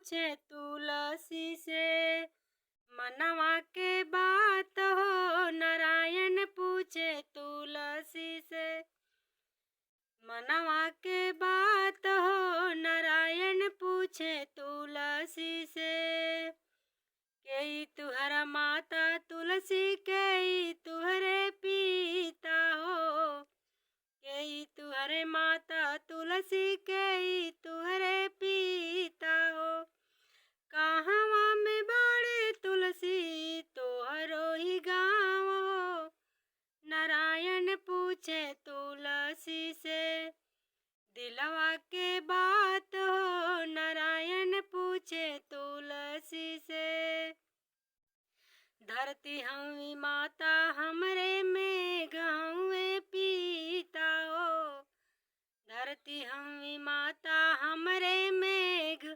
पूछे तुलसी से। मनवा के बात हो नारायण पूछे तुलसी से। मनवा के बात हो नारायण पूछे तुलसी से। के तुहरा माता तुलसी के तुहरे पिता हो। के तुहरे माता तुलसी के तुहरे पिता हो। कहवा में बाड़े तुलसी तोहरो ही गाँव हो। नारायण पूछे तुलसी से। दिलवा के बात हो नारायण पूछे तुलसी से। धरती हई माता हमरे मेघ हउए पिता हो। धरती हई माता हमरे मेघ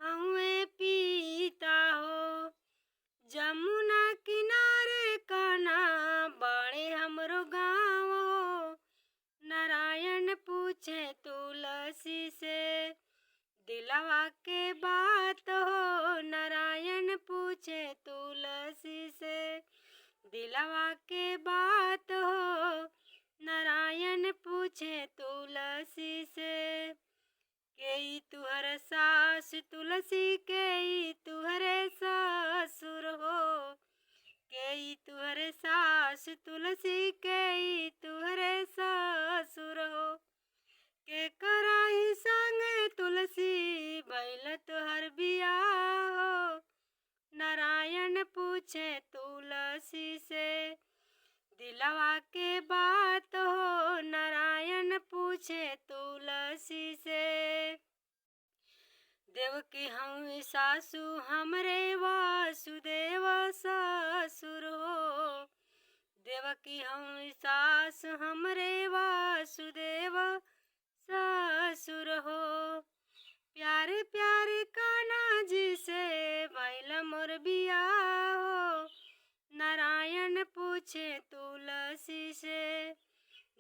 हउए पिता हो। जमुना किनारे कान्हा बाड़े हमरो गाँव हो। नारायण पूछे तुलसी से। दिलवा के बात हो नारायण पूछे तुलसी से। दिलवा के बात हो नारायण पूछे तुलसी से। के तुहर सास तुलसी के तुहरे ससुर हो। के तुहरे सास तुलसी के तुहरे ससुर हो। के कराही संगे तुलसी भैल तुहर बियाह हो। नारायण पूछे तुलसी से। दिलवा के बात हो नारायण पूछे तुलसी से। देवकी हउए सासू हमरे वासुदेव ससुर हो। देवकी हउए सास हमरे वासुदेव ससुर हो। प्यारे प्यारे कान्हा जी से भैल मोर बियाह हो। नारायण पूछे तुलसी से।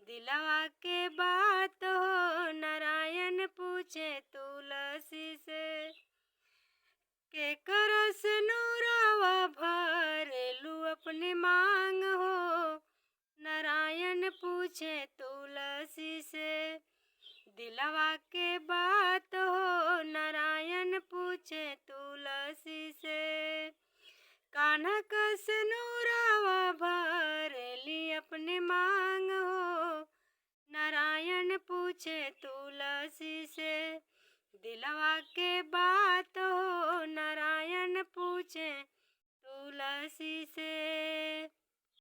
दिलवा के बात हो नारायण पूछे तुलसी से। के करस नूरावा भरेलू अपने मांग हो। नारायण पूछे तुलसी से। दिलवा के बात हो नारायण पूछे तुलसी से। कान्हा कस नूरावा भरेली अपने मांग हो। नारायण पूछे तुलसी से। दिलवा के बात हो नारायण पूछे तुलसी से।